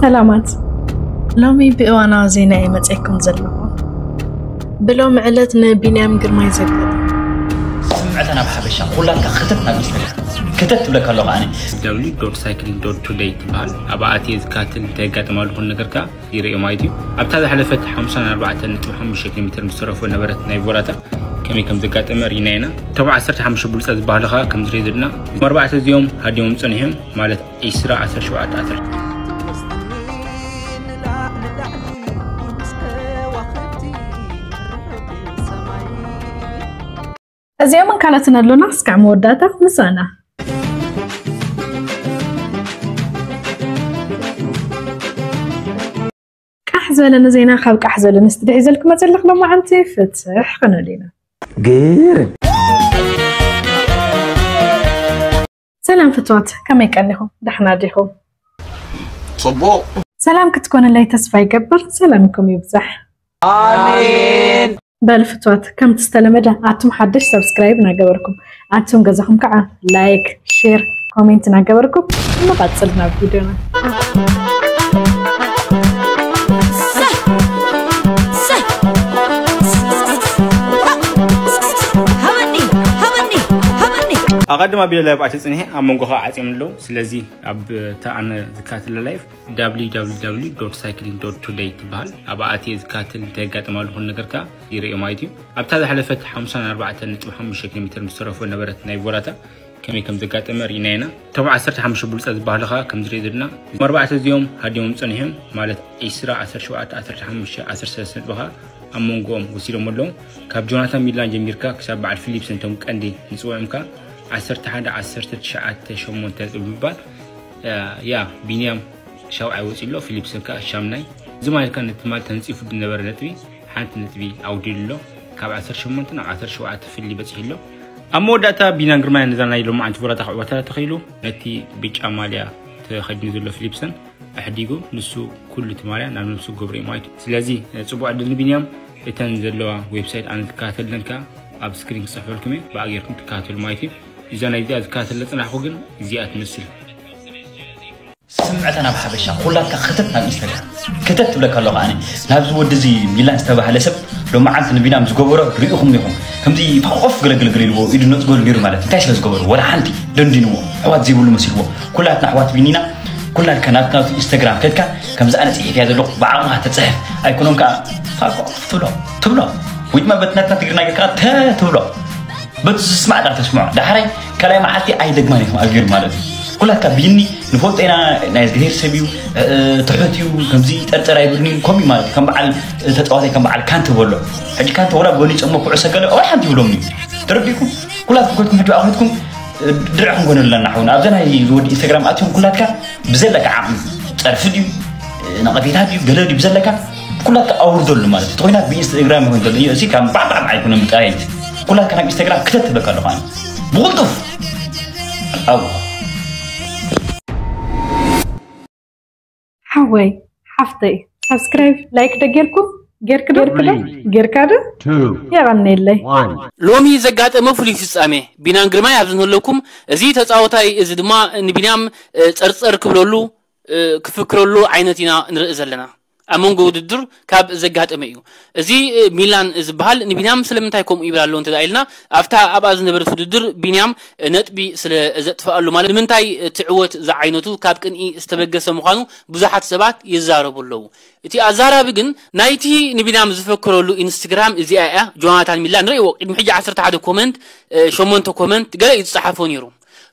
ሰላማት፣ ሎሚ ብእዋናዊ ዜና እየ መፅእኩም ዘለኹ። ብሎሚ ዕለት ንቢንያም ግርማይ ዘጋጠመ። ስምዕታ ናብ ሓበሻ ኩላትካ ክተት ናብ ኢንስታግራም ክተት ትብለካ ኣለኹ ኣነ። www.cycling.today ትበሃል። ኣብ ኣትየ ዝካትል እንታይ የጋጥም ኣሎ ኩሉ ነገር ከኣ ይርእዮ ማለት እዩ። ኣብታ ዝሓለፈት ሓምሳን ኣርባዕተን ነጥቢ ሓሙሽተ ኪሎ ሜትር ምስ ተረፎ ነበረት ናይ ቮራታ ከመይ ከም ዘጋጠመ ርኢና ኢና። እቶም ዓሰርተ ሓሙሽተ ብሉጻት ዝበሃሉ ከኣ ከም ዝርኢ ዘለና እቶም ኣርባዕተ እዚኦም ሃዲሞም ጸኒሖም ማለት ዒስራ ዓሰርተ ሸውዓተ ዓሰርተ እዚኦምን ካልኦትን ኣሎና፣ እስካዕ መወዳእታ ምሳና። ቃሕ ዝበለኒ ዜና ካብ ቃሕ ዝበለኒ ስቱዲዮ ሒዘልኩም መፅእ ኣለኹ ሎማዓንቲ። ፍትሕ ክንብል ኢና። ግርም ሰላም ፍትዋት፣ ከመይ ቀኒኹም? ደሕና ዲኹም? ጽቡቕ። ሰላም ክትኮንለይ ተስፋ ይገብር። ሰላምኩም ይብዛሕ። ኣሜን። በል ፍትዋት፣ ከምቲ ዝተለመደ ኣቱም ሓደሽ ሰብስክራይብ እናገበርኩም፣ ኣቱም ገዛኹም ከዓ ላይክ፣ ሼር፣ ኮሜንት እናገበርኩም ንቐጽል ናብ ቪድዮና። ኣቐድም ኣቢለ ላይቭ ኣትየ ጽኒሐ ኣብ መንጎ ከዓ ዓጽዮም ኣለዉ። ስለዚ ኣብ እታ ኣነ ዝካትለ ላይቭ www.cycling.today ትበሃል። ኣብ ኣትየ ዝካትል እንታይ የጋጥም ኣሎ ኩሉ ነገር ከኣ ይርእዮ ማለት እዩ። ኣብታ ዝሓለፈት ሓምሳን ኣርባዕተን ነጥቢ ሓሙሽተ ኪሎ ሜትር ምስ ተረፎ ነበረት ናይ ቮራታ ከመይ ከም ዘጋጠመ ርኢና ኢና። እቶም ዓሰርተ ሓሙሽተ ብሉጻት ዝበሃሉ ከኣ ከም ዝርኢ ዘለና እዞም ኣርባዕተ እዚኦም ሃዲሞም ጸኒሖም ማለት ዒስራ ዓሰርተ ሸውዓተ ዓሰርተ ሓሙሽተ ዓሰርተ ሰለስተ ነጥቢ ከኣ ኣብ መንጎኦም ወሲዶም ኣለዉ። ካብ ጆናታን ሚላን ጀሚርካ ክሳብ በዓል ፊሊፕሰን እቶም ቀንዲ ንጽውዖም ከኣ ዓሰርተ ሓደ ዓሰርተ ትሽዓተ ሸሞንተ ነጥቢ ብምባል ያ ቢንያም ሻውዓይ ወፂኡ ኣሎ፣ ፊሊፕሰን ከዓ ሻምናይ። እዚ ማለት ከዓ ነቲ ትማል ተንፂፉ ዝነበረ ነጥቢ ሓንቲ ነጥቢ ኣውዲሉ ኣሎ። ካብ ዓሰርተ ሸሞንተ ናብ ዓሰርተ ሸውዓተ ፍሊ በፂሑ ኣሎ። ኣብ መወዳእታ ቢንያም ግርማይ ነዛ ናይ ሎማዓንቲ ቮራታ ክዕወታ ተኽኢሉ። ነቲ ብጫ ማልያ ተኸዲኑ ዘሎ ፊሊፕሰን ኣሕዲጉ ንሱ ኩሉ እቲ ማልያ ናብ ነብሱ ክገብሮ እዩ ማለት እዩ። ስለዚ ፅቡቅ ዕድል ንቢንያም። እተን ዘለዋ ዌብሳይት ኣነ ዝከታተለን ከዓ ኣብ ስክሪን ክፅሕፈልኩም እየ፣ ብኣ ጌርኩም ትከታተሉ ማለት እዩ። እዛ ናይ እዚኣ ዝከታተለ ፅናሕኩ ግን እዚኣ ትመስል። ስምዕታ ናብ ሓበሻ ኩላትካ ክተት ናብ ኢንስታግራም ክተት ትብለካ ኣለኹ ኣነ። ናብዚ ወዲ እዚ ሚላን ዝተባህለ ሰብ ሎማዓንቲ ንቢንያም ዝገበሮ ርኢኹም ኢኹም። ከምዚ ፋቆፍ ገለግለግል ኢልዎ ኢዱ ነፅገሉ ነይሩ ማለት እንታይ ስለ ዝገበሩ ወላ ሓንቲ ደንዲንዎ ኣሕዋት ዘይብሉ መሲልዎ። ኩላትና ኣሕዋት ቢኒና ኩላትካ ናብቲ ናብቲ ኢንስታግራም ከድካ ከምዚ ኣነ ፅሒፍ እያ ዘለኹ ብዓቕምኻ ተፅሕፍ ኣይኮኖም ከዓ ፋቆፍ ትብሎ ትብሎ ወይ ድማ በቲ ናትና ትግርኛ ጌርካ ተ ትብሎ በቲ ዝስማዕ ዳ ተስምዖ። ዳሕራይ ካልኣይ መዓልቲ ኣይደግማን ኢኹም ኣብ ጌሩ ማለት እዩ። ኩላትካ ቢኒ ንፈልጦ ኢና ናይ እግዚኣብሔር ሰብ እዩ እ፣ ትሑት እዩ ከምዚ ጠርጠር ኣይብልኒ ከምኡ ማለት እዩ። ከም በዓል እ፣ ተፃዋታይ ከም በዓል ካንተ በሎ ሕጂ ካንተ ወላ ጎኒ ጨሞ ኩዕሶ ገለ ወይ ሓንቲ ይብሎም እዩ። ተረዲእኩም ኩላትኩም ከድኩም ሕጂ ኣኹትኩም ድርዕኹም ጎነልና ሓውና ኣብዛ ናይ ዝወዲ ኢንስታግራም ኣትዮም ኩላትካ ብዘለካ ዓቕሚ ፀርፊ ድዩ ነቐፌታ ድዩ ገለ ድዩ ብዘለካ ኩላትካ ኣውርደሉ ማለት እዩ። ተኾይና ብኢንስታግራም ይኹን ዘሎ እዩ እዚ ካብ ባዕባዕ ኣይኮነ ምጥራይት ኩላትካ ናብ ኢንስታግራም ክተት ትብለካ ኣለኹ ኣነ ብቕልጡፍ ኣው ሓወይ ሓፍተይ ሳብስክራይብ ላይክ ደ ጌርኩም ጌርክ ዶ ጌርክ ዶ ጌርካ ዶ Two, የቐነየለይ። one. ሎሚ ዘጋጠመ ፍሉይ ፍጻሜ ቢናን ግርማይ ኣብዚ ንህለኩም። እዚ ተጻወታይ እዚ ድማ ንቢንያም እ፣ ጸርጸር ክብለሉ እ፣ ክፍክረሉ ዓይነት ኢና ንርኢ ዘለና። ኣብ መንጎ ውድድር ካብ ዘጋጠመ እዩ። እዚ እ፣ ሚላን ዝበሃል ንቢንያም ስለምንታይ ከምኡ ይብል ኣሎ እንተ ኢልና ኣብታ ኣብኣ ዝነበረት ውድድር ቢንያም እ፣ ነጥቢ ስለ ዘጥፍኣሉ ማለት ንምንታይ እቲ ዕወት ዝዓይነቱ ካብ ቅንኢ ዝተበገሰ ምዃኑ ብዙሓት ሰባት ይዛረቡ ኣለዉ። እቲ ኣዛራቢ ግን ናይቲ ንቢንያም ዝፈክረሉ ኢንስትግራም እዚኣ እያ። ጆናታን ሚላ ንርእይዎ ቅድሚ ሕጂ ዓሰርተ ሓደ ኮመንት እ፣ ሸሞንተ ኮመንት ገለ እዩ ዝጸሓፎ ነይሩ።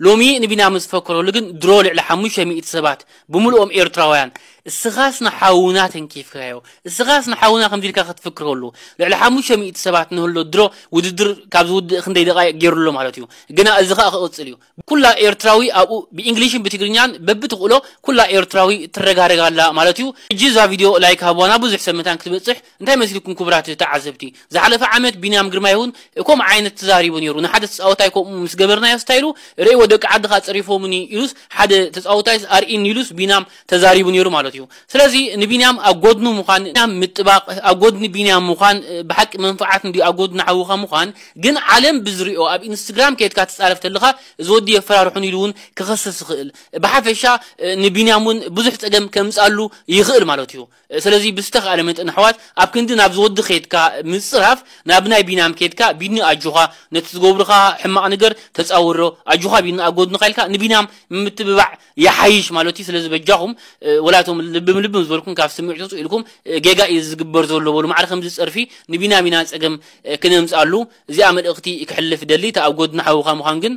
ሎሚ ንቢንያም ዝፈክረሉ ግን ድሮ ልዕሊ ሓሙሽተ ሚእቲ ሰባት ብምልኦም ኤርትራውያን እስኻስ ንሓውና ተንኪፍካዮ እስኻስ ንሓውና ከምዚ ኢልካ ክትፍክረሉ ልዕሊ ሓሙሽተ ሚእቲ ሰባት ንህሎ ድሮ ውድድር ካብ ዝውድእ ክንደይ ደቃይቅ ገይሩሎ ማለት እዩ። ግና እዚ ኸኣ ክቕጽል እዩ። ኩላ ኤርትራዊ ኣብኡ ብእንግሊሽን ብትግርኛን በብትኽእሎ ኩላ ኤርትራዊ ትረጋረግ ኣላ ማለት እዩ። ሕጂ እዛ ቪድዮ ላይክ ሃብዋና ብዙሕ ሰብ መታን ክትበጽሕ እንታይ መሲልኩም ክቡራት ተዓዘብቲ? ዝሓለፈ ዓመት ቢንያም ግርማ ይኹን ከምኡ ዓይነት ተዛሪቡ ነይሩ። ንሓደ ተጻወታይ ከምኡ ምስ ገበርናዮ ስታይሉ ርእይዎ ደቂ ዓድኻ ጸሪፎምኒ ኢሉስ ሓደ ተጻወታይ ኣርኢኒ ኢሉስ ቢናም ተዛሪቡ ነይሩ ማለት እዩ። ስለዚ ንቢንያም ኣብ ጎድኑ ምዃን፣ ቢንያም ምጥባቕ፣ ኣብ ጎድኒ ቢንያም ምዃን፣ እ፣ ብሓቂ መንፍዓት እንድዩ ኣብ ጎድኒ ሓውኻ ምዃን። ግን ዓለም ብዝሪኦ ኣብ ኢንስትግራም ከይድካ ትጻረፍ ተለኻ እዚ ወዲ የፈራርሑን ኢሉ እውን ክኸስስ ይኽእል። ብሓፈሻ፣ እ፣ ንቢንያም እውን ብዙሕ ጸገም ከምጽኣሉ ይኽእል ማለት እዩ። ስለዚ ብዝተኻእለ መጠን ኣሕዋት ኣብ ክንዲ ናብዚ ወዲ ከይድካ ምጽራፍ ናብ ናይ ቢንያም ከይድካ ቢኒ ኣጆኻ ነቲ ዝገብሩኻ ሕማቕ ነገር ተጻወሮ፣ ኣጆኻ ቢኒ ኣብ ጎድንኻ ኢልካ ንቢንያም ምትብባዕ ይሓይሽ ማለት እዩ። ስለዚ በጃኹም፣ እ፣ ወላቶም ልብም ልብም ዝበልኩም ካብ ስምዒት ውጹእ ኢልኩም፣ እ፣ ጌጋ እዩ ዝግበር ዘሎ በሉ። ማዕረ ከምዚ ጸርፊ ንቢንያም ኢና ጸገም፣ እ፣ ክነምጽኣሉ። እዚኣ መልእኽቲ ክሕልፍ ደሊ። እቲ ኣብ ጎድኒ ሓውኻ ምዃን ግን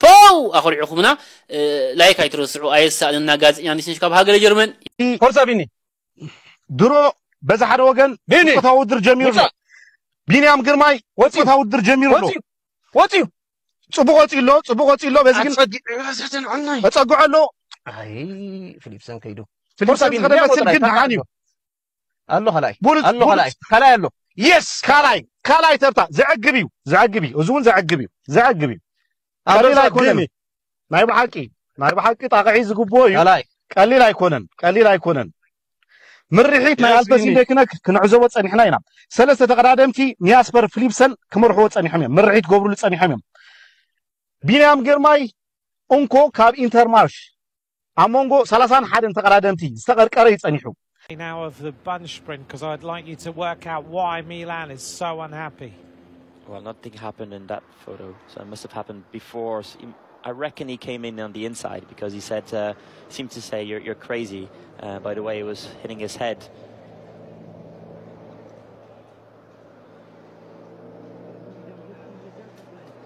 ፖው ኣኹሪዕኹምና። እ፣ ላይክ ኣይትረስዑ፣ ኣየሳእንና። ጋዜጠኛ ንስንሽ ካብ ሃገረ ጀርመን። ፎርሳ ቢኒ። ድሮ በዚ ሓደ ወገን ቢኒ። ጾታ ውድድር ጀሚሩ ኣሎ። ውጻእ። ቢንያም ግርማይ ወጺኡ። ጾታ ውድድር ጀሚሩ ኣሎ። ወጺኡ። ወጺኡ። ጽቡቅ ወጺኡ ኣሎ፣ ጽቡቅ ወጺኡ ኣሎ። በዚ ግን ኣጸጊዑ ዘተንዓናይ። ተጸግዖ ኣሎ። ኣይ ፊሊፕሰን ከይዱ ፊሊፕሰን ፎርሳ ቢኒ ዝኸደ ቢኒ መስል ቁጥር ግን ኣይተሓዝ ደሓን እዩ። ኣሎ። ኣሎ ካልኣይ ቡሉስ- ኣሎ ቡሉስ- ካልኣይ ካልኣይ ኣሎ። የስ ካልኣይ ካልኣይ ተርታ ዘዕግብ እዩ፣ ዘዕግብ እዩ። እዚ እውን ዘዕግብ እዩ፣ ዘዕግብ እዩ። ቀሊል ኣይኮነን። ናይ ብሓቂ ናይ ብሓቂ ጣቕዒ ዝግብኦ እዩ። ካልኣይ ቀሊል ኣይኮነን፣ ቀሊል ኣይኮነን። ምርሒት ናይ የስ ኣልፈሲን ቢኒ። ደክነክ ክንዕዘቦ ጸኒሕና ኢና። ሰለስተ ተቐዳደምቲ ኒያስፐር ፊሊፕሰን ክመርሕዎ ጸኒሖም እዮም፣ ምርሒት ክገብርሉ ጸኒሖም እዮም። ቢንያም ግርማይ እንኮ ካብ ኢንተርማርሽ ኣብ መንጎ ሰላሳን ሓደን ተቐዳደምቲ ዝተቐርቀረ እዩ ጸኒሑ። Now of the bunch sprint because I'd like you to work out why Milan is so unhappy. Well, nothing happened in that photo, so it must have happened before. So he- I reckon he came in on the inside because he said, uh, seemed to say, "You're, you're crazy," uh, by the way he was hitting his head.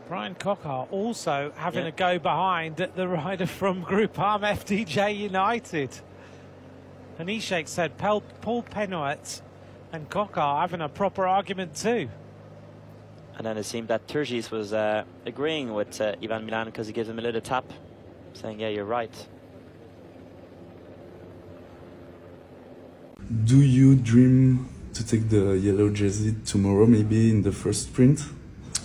Brian Coquard also having Yeah. a go behind at the rider from Groupama F D J United. And Ishak said Pel- Paul Pennoet and Coquard having a proper argument too. And then it seemed that Turgis was uh, agreeing with uh, Ivan Milan because he gave him a little tap, saying, "Yeah, you're right." Do you dream to take the yellow jersey tomorrow, maybe in the first sprint?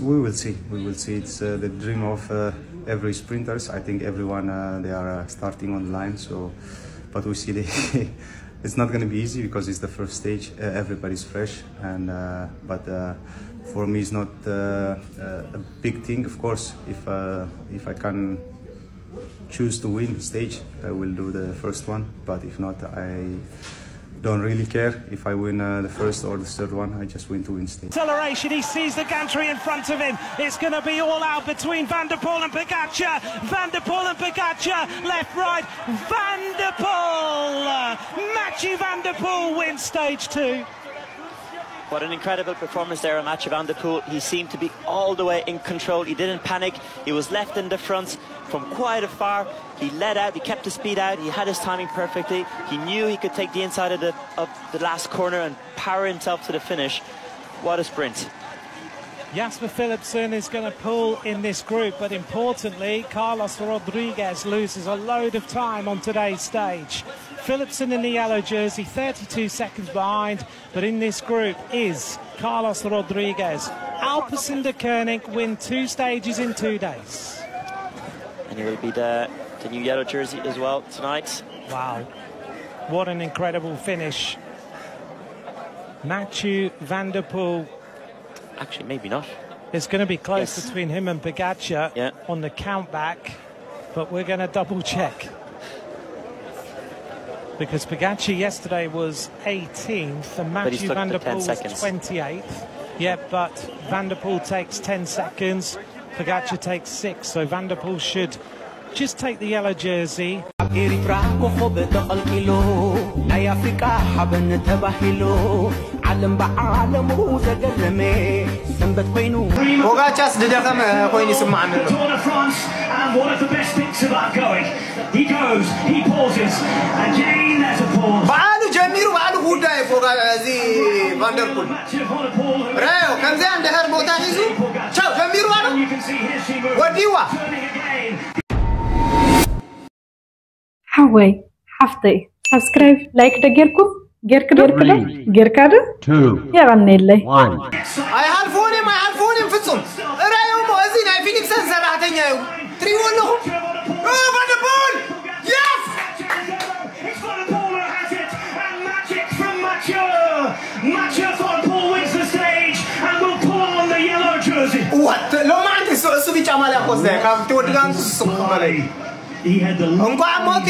We will see. We will see. It's uh, the dream of uh, every sprinters. I think everyone uh, they are uh, starting on the line. So, but we see the it's not going to be easy because it's the first stage. Uh, everybody's fresh, and uh, but uh, for me it's not uh, uh, a big thing. Of course, if uh, if I can choose to win the stage, I will do the first one. But if not, I don't really care if I win uh, the first or the third one. I just win to win stage. Acceleration, he sees the gantry in front of him. It's going to be all out between Van der Poel and Pogacar. Van der Poel and Pogacar, left, right. Van der Poel! Uh, Matthew Van der Poel wins stage two. What an incredible performance there on Mathieu van der Poel. He seemed to be all the way in control. He didn't panic. He was left in the front from quite afar. He let out, he kept the speed out, he had his timing perfectly. He knew he could take the inside of the, of the last corner and power himself to the finish. What a sprint. Jasper Philipsen is going to pull in this group, but importantly, Carlos Rodriguez loses a load of time on today's stage. Philipsen in the yellow jersey, thirty-two seconds behind, but in this group is Carlos Rodriguez. Alpecin Deceuninck win two stages in two days. And he will be the, the new yellow jersey as well tonight. Wow. What an incredible finish. Matthew van der Poel. Actually, maybe not. It's going to be close Yes. between him and Pogacar Yeah. on the countback, but we're going to double check. Because Pogacar yesterday was eighteenth and But he Matthew took van the der ten Poel was seconds. twenty-eighth. Yeah, but van der Poel takes ten seconds, Pogacar takes six, so van der Poel should just take the yellow jersey. ኣብ ኤሪትራ ኮኾብ ተቐልቂሉ ናይ ኣፍሪቃ ሓበን ተባሂሉ ዓለም ብዓለሙ ዘገረመ ሰንበት ኮይኑ ፖጋቻስ ዝደኸመ ኮይኑ ይስምዓኒ ኣሎ። Tour de France and one of the best bits about going. He goes, he pauses, and Jane, there's a pause. በዓሉ ጀሚሩ በዓሉ ክውዳ እዩ ፖጋ እዚ ቫንደርፑል ራዮ ከምዚኣ እንድሕር ቦታ ሒዙ ቻው ጀሚሩ ኣሎ ወዲዋ ሓወይ ሓፍተይ ሳብስክራይብ ላይክ ዶ ጌርኩም ጌርክ ዶ ጌርካ ዶ የቐንየለይ ኣይሓልፍዎን እዮም ኣይሓልፍዎን እዮም ፍጹም እራዮሞ እዚ ናይ ፊሊፕሰን ሰራሕተኛ እዩ ኣለኹ። ኦ፣ ቫን ደር ፖል! የስ! It's Van der Poel that has it, and magic from Mathieu. Mathieu Van der Poel wins the stage and will pull on the yellow jersey. ዋት ሎማዓንቲ እሱ እሱ ቢጫ ማልያ ኮስተ ካብ ትወድጋን እሱ ክበለይ He had the እንኳዕ ሞቲ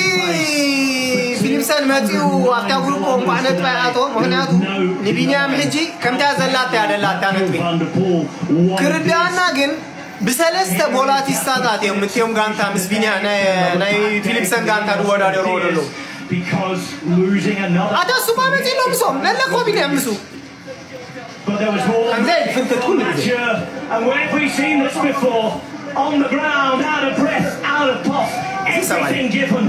ፊሊፕሰን መፂኡ ኣብታ ግሩፕ እንኳዕ ነጥቢ ኣቶ ምክንያቱ ንቢንያም ሕጂ ከምታ ዘላታ ያደላታ ነጥቢ Van der Poel. ክርዳና ግን ብሰለስተ ቦላቲስታታት እዮም ምትዮም ጋንታ ምስ ቢንያ ናይ ናይ ፊሊፕሰን ጋንታ ዝወዳደሩ ዘለዉ Because losing another. ኣታ እሱ ማመፂ ኢሎም እሶም ነለኮ ቢንያም ምሱ But there was more than ከምዚ ኣይትፍልጥት ኩሉ ግዜ Mathieu, and where have we seen this before? On the ground, out of breath, out of puff, everything given.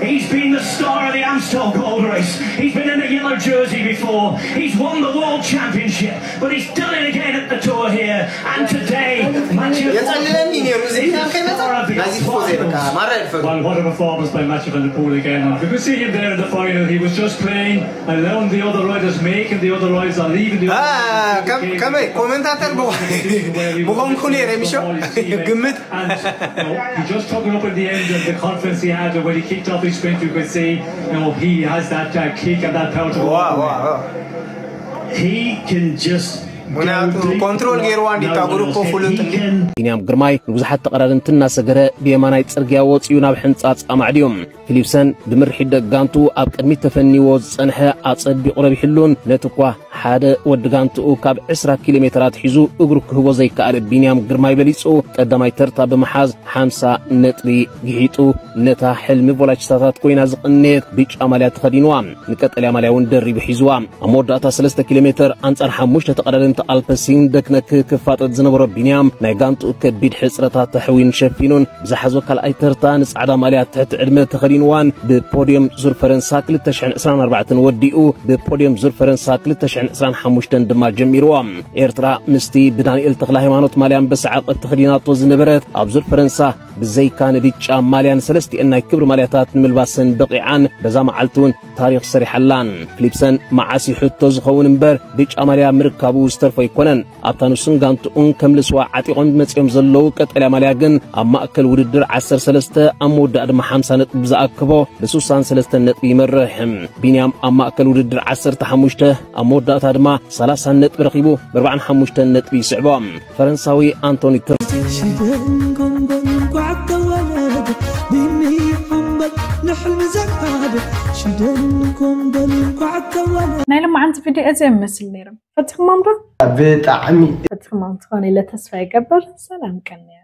He's been the star of the Amstel Gold Race. He's been in a yellow jersey before. He's won the World Championship, but he's done it again at the Tour here. And today, Mathieu የፀልለኒ ነይሩ እዚ ቢንያም ከይመፀ ናዚ ቲፎ ዘይበቃ ማራ ይድፈሩ Well, what a performance by Mathieu van der Poel again. And we could see him there in the final. He was just playing, allowing the other riders, making the other riders, and leaving the አ፣ other ከም- ከመይ ኮመንታተር ምኾንኩ ነይረ ሚሾ ግምት And you know, he just took it up in the end of the confidence he had, and when he kicked off his sprint, you could see, you know, he has that uh, kick and that power to go ዋ up ዋ with. ዋ He can just. ምክንያቱ ኮንትሮል ገይርዋ እንዲታ ግሩፕ ፍሉጥ እንዲ ቢንያም ግርማይ ንብዙሓት ተቐዳደምቲ እናሰገረ ብየማናይ ጽርግያ ወጺኡ ናብ ሕንጻጽ ኣማዕድዩ። ፊሊፕሰን ብምርሒት ደጋንቱ ኣብ ቅድሚት ተፈንይዎ ዝጸንሐ ኣጸቢቑ ረቢሕሉን ነቲ እኳ ሓደ ወዲ ጋንትኡ ካብ ዕስራ ኪሎ ሜትራት ሒዙ እግሩ ክህቦ ዘይከኣለ ቢንያም ግርማይ በሊጹ ቀዳማይ ተርታ ብምሓዝ ሓምሳ ነጥቢ ግሒጡ ነታ ሕልሚ ቮላችታታት ኮይና ዝቕነየት ብጫ ማልያ ተኸዲንዋ። ንቀጠልያ ማልያ እውን ደሪቡ ሒዝዋ። ኣብ መወዳእታ ሰለስተ ኪሎ ሜትር ኣንጻር ሓሙሽተ ተቐዳደምቲ ኣልፐሲን ደክነክ ክፋጠጥ ዝነበሮ ቢንያም ናይ ጋንትኡ ከቢድ ሕጽረታት ተሕዊን ሸፊኑን ብዝሓዞ ካልኣይ ተርታ ንጻዕዳ ማልያ ትሕቲ ዕድመ ተኸዲንዋን ብፖድዮም ዙር ፈረንሳ ክልተ ሽሕን ዕስራን ኣርባዕተን ወዲኡ ብፖድዮም ዙር ፈረንሳ ክልተ ሽሕን ዕስራን ሓሙሽተን ድማ ጀሚርዎ። ኤርትራ ምስቲ ብዳንኤል ተኽለ ሃይማኖት ማልያ ኣንበሳ ዓቐብ ተኸዲናቶ ዝነበረት ኣብ ዙር ፈረንሳ ብዘይካ ንብጫ ማልያን ሰለስቲኤን ናይ ክብሪ ማልያታት ንምልባሰን በቒዓን በዛ መዓልቲ እውን ታሪኽ ሰሪሓላን። ፊሊፕሰን መዓስ እዩ ሕቶ ዝኸውን እምበር ብጫ ማልያ ምርካቡ ዝተርፎ ኣይኮነን። ኣብታ ንሱን ጋንትኡን ከምልስዋ ዓጢቖም መጺኦም ዘለዉ ቀጠልያ ማልያ ግን ኣብ ማእከል ውድድር ዓሰርተ ሰለስተ ኣብ መወዳእ ድማ ሓምሳ ነጥቢ ብዝኣከቦ ብ ስሳን ሰለስተን ነጥቢ ይመርሕ። ቢንያም ኣብ ማእከል ውድድር ዓሰርተ ሓሙሽተ ኣብ መወዳእታ ድማ ሰላሳ ነጥቢ ረኺቡ ብ ኣርባዓን ሓሙሽተን ነጥቢ ይስዕቦ። ፈረንሳዊ ኣንቶኒ ትር ሽደን ጎንጎን እንኳዕ ተወለደ ቢኒ ሓምበል ንሕልሚ ዘካደ ሽደን ጎንጎን እንኳዕ ተወለደ ናይ ልማዓንቲ ቪድዮ እዚ ይመስል ነይሮም ፈትሕሞም ዶ ብጣዕሚ ፈትሕሞም ትኾነ ኢለ ተስፋ ይገብር ሰላም ቀንያ